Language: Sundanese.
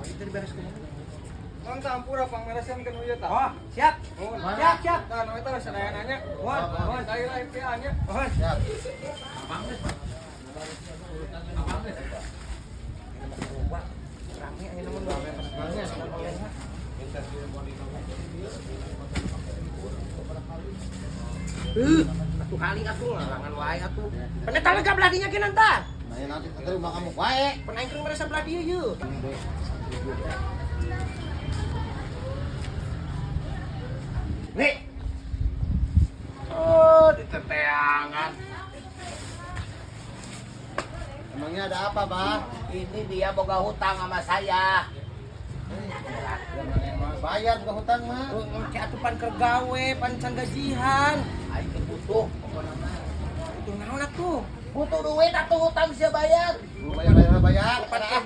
Itu diberes kumaha? Mang tampura pangmeresan kan ieu tah. Oh, siap. Siap, siap. Tah nu eta sadayana nya. Mohon, mohon. Tah ieu MPA nya. Mohon. Siap. Rame ayeuna mah rame pas olehna. Atuh kali atuh ngalangan wae atuh. Pendeta lega belah dinya kenan tah. Nah, ya nanti ke rumah kamu wae. Pun aing keur merasa belah dieu yeuh. Nih. Oh, diteteangan. Emangnya ada apa, Bah? Ini dia boga hutang sama saya. Bayar bukan hutang mah. Engke atuh pan keur gawe, pan can gajihan. Aing teh butuh pokona mah. Butuh naon atuh? Butuh duit atuh hutang sia bayar. Bayar, bayar, bayar. Pan keur